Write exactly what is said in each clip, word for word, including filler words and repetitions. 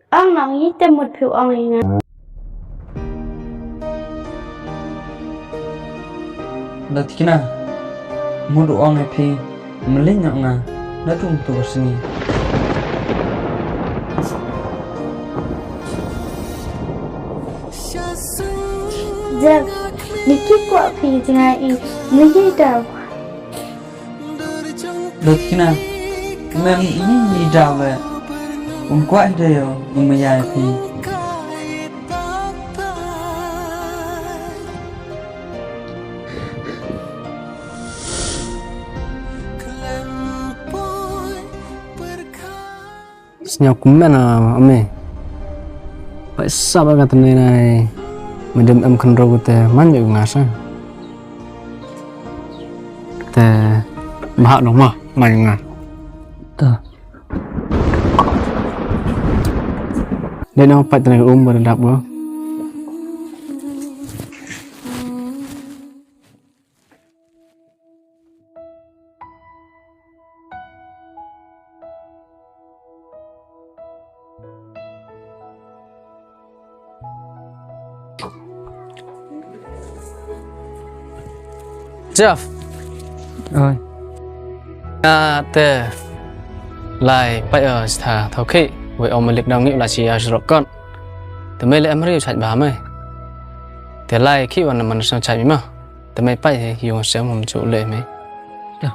Ong nong i te mut phi ong i nga. Da tikna, mut ong i phi, mling nga, na tung tu sngi. Jeff, ni ki kwah phi jngai i, ni ki daw. Dot kina, mem ini ni daw le. Um kwah hi de yo, um ya phi. Sñiaw kmen a, ame. Paisa ba ka tene nai. Me dem em khynroo ko te man yo nga sa. Te bha no ma, man nga. Ta. De no pat tene um ba dap ko. Jeff. Oi. A te. Lai, pait o, stha, thau khi. Wei ong Malik dang ngi u la chi ya shrok kon. Te me le em ri u chait ba me. Te lai khi wan man song chait mi ma. Te me pait he, yung sem hom chu le me. Ya.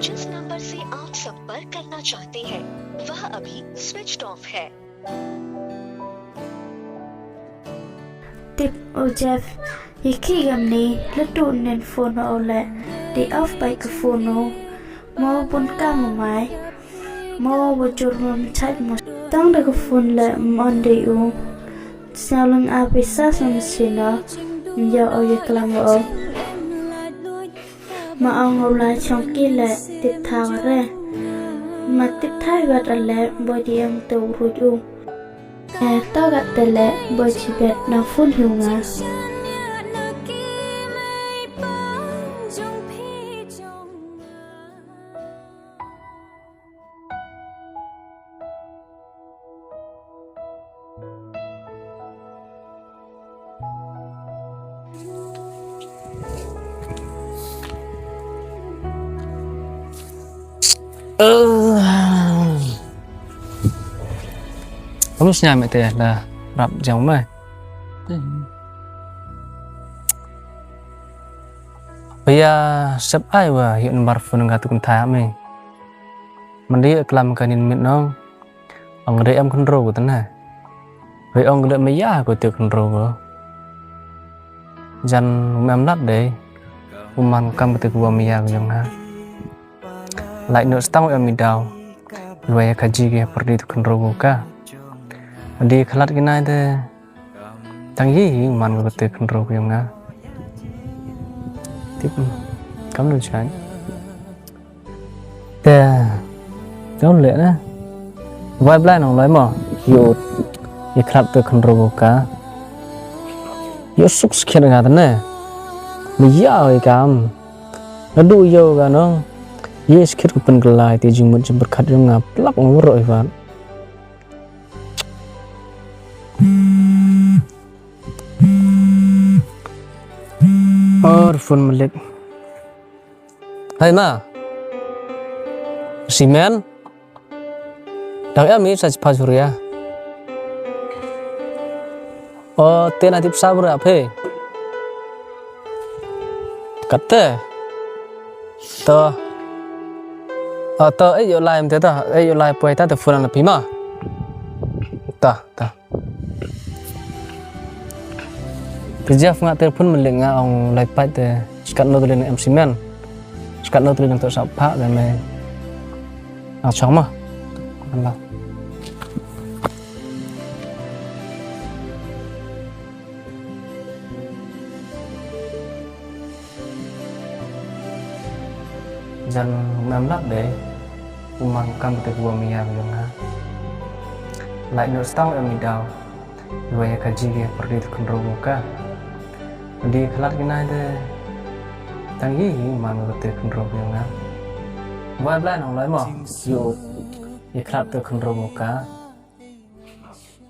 जिस नंबर से आप संपर्क करना चाहते हैं, वह अभी switched off है। Tip o Jeff, ya khi gam ni, le tu nen phone o le, di off bai ka phone o, mo bun ka mo mai, mo wa jur mo mchait mo. Tang da ka phone le, mon di u. Sñiaw lang a pisa sa machine o, ya o ya klam o. Ma ong u lai chong ki le tip tha re. Ma tip tha wat a le boi di em to ruj u. E to gat te le boi chi bet na phone hi u nga. Kamu sñiaw me te da rap jang me. Paya sep ai wa yoh number phone nga tu kun tha me. Mandi klam ka nin mit nong. Ong de em khynroo ko tene. Wei ong de maya ko te khynroo ko. Jan um em lap de. Um man kam ko te ko maya ko yong ha. Lai no stang em mi daw. Wei ka ji ke perdi tu khynroo ko ka. Di khalat ki nai de. Tang yi man ko te khynroo ko yong ha. Tip. Kam lu chan. Te, tau le na. Wai blai nong lai mo. Yoh, i khlap te khynroo ko ka. Yoh suk skhet nga te ne. Me ya i kam. Nadu yoh ka nong. Ye skhet ko pen kelai te jingmut jingpyrkhat yong nga plak ngoro i wan. Or phone Malik. Hai ma. Simen. Dang em ni sa pa Surya. O, te na tip sa bra phe. Katte. To. O, to, eh, yoh lai em te to. Eh, yoh lai poi ta te phone na phi ma. Ta, ta. Te Jeff nga te phone Malik nga ong lai pait te. Skat no tuli na em Simen. Skat no tuli na to sa pha te me. Ang chong ma. Allah. Jan mem lap de. U man kam te ku wa maya yong nga. Lai no stau em i daw. Wa ya ka jingeh pyrdi te khynroo ka. Di khlad ki nai de. Tang yi hi man ka te khynroo yong nga. Wa bla nong lai mo. Yo. I khlad te khynroo ka.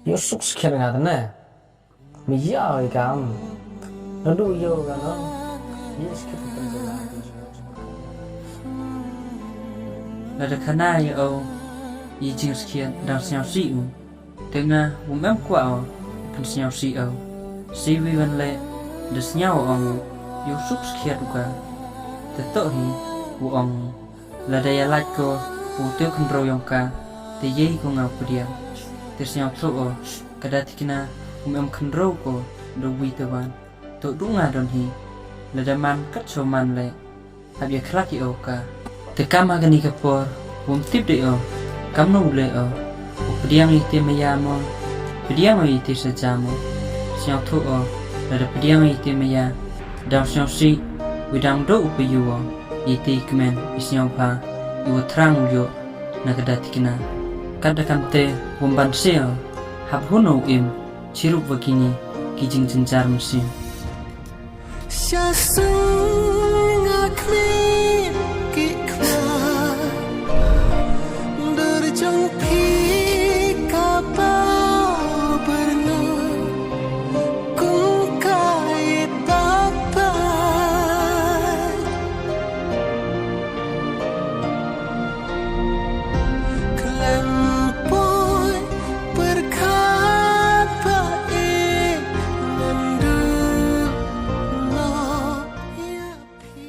Yo suk skhiat nga te ne. Mi ya i kam. Nadu yo ka no. Yo skhiat ka te. Lada khana ya o. I jingskhiat dang sñiaw si u. Te nga u mem kwah o, pynsñiaw si o. Si wi wan le, da sñiaw ong u, yow suk skhiat u ka. Te toh hi, u ong u. Lada ya lait ko, u te khynroo yong ka, te yei ko nga u pdiang. Te sñiaw thoh o, ka da tikna, u mem khynroo ko, da wi te wan. Toh du nga don hi, lada man kat so man le. Hap ya khlad i o ka. Te kam ha kani ka por, wom tip de o. Kam no u le o. U pdiang i te maya mo. Pdiang o i te saja mo. Sñiaw thoh o. Lada pdiang i te maya. Dang sñiaw si. Wi dang do u pa yu o. I te kmen. I sñiaw bha. I wa thrang u yo. Na ka da tikna. Kat da kam te. Wom ban se o. Hap hun o u im. Chirup wa kini. Ki jingjynjar mynsiem. Sha sung nga khmih ki khmat. Dur jong phi ka baw byrngut. Kum ka ïit bak bak. Khlem poi pyrkhat ba e ngan duh noh ïa phi.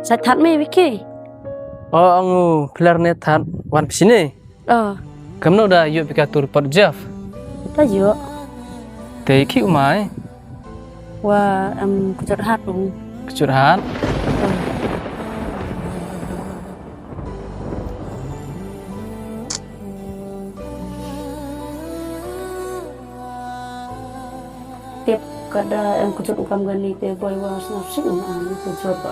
Sa that me Vicky. O, ong u player ne that wan phi sini. O. Kamno da yoh phi ka tur pat Jeff? Da yoh. Te ki u mai? Wa, em, kjut hat u. Kjut hat? O. Tip ka da em kjut u kam kani te boi wa sñiaw si u ma ni kjut ba.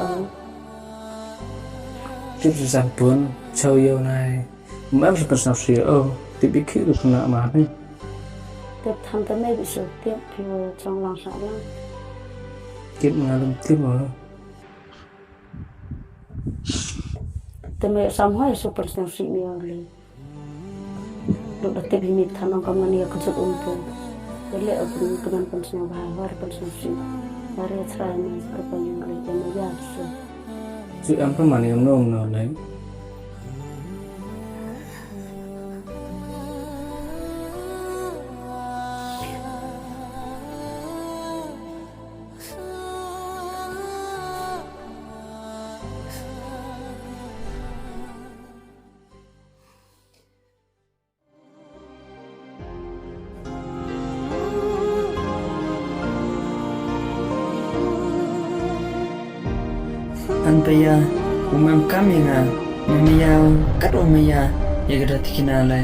Tip sa san pun, chaw yow nai. Mem sa pynsñiaw si o, tip i khi u khana ma ni. Tip than te me bi su tip phi wa chong lang sa lang. Tip nga lum tip o. Te me sam hoi su pynsñiaw si mi o le. Duk da tip hi mi than ong kam ngani ya kjut um tu. Te le o pun kmen pynsñiaw bha, war pynsñiaw si. War ya chrai mi ka pa yung le, ya me ya su. Ju em pa mani em no, em no le. An paya, u mem kam ya nga, mem ya, kat u maya, ya ka da tikna le.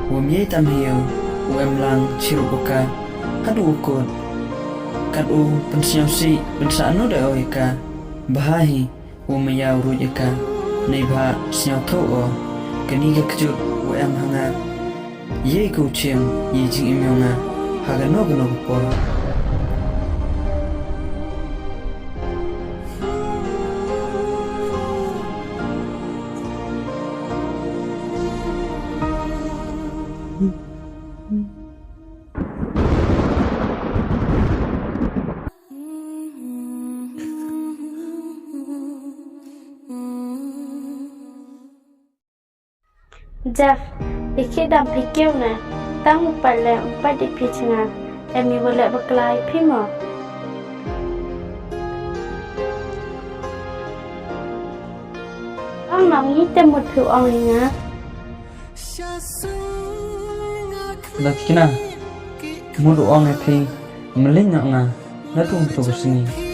Wom yei tam hi o, u em lang chirup u ka, kat u kot, kat u pynsñiaw si, pynsah no da o ya ka, bha hi, u maya u ruh ya ka, nei bha sñiaw thoh o, kani ka kjut u em ha nga, yei ko chim, yei jingim yong nga, ha kano kano ka por. Jeff, i khi dam phi kiew ne, tang u pat le, u pat di phi chnga, em i wa le bakla i phi mo. Ong nong i te mut phi ong i nga. Da tikna, mut u ong e phi, mlin nga, na tung tu sngi.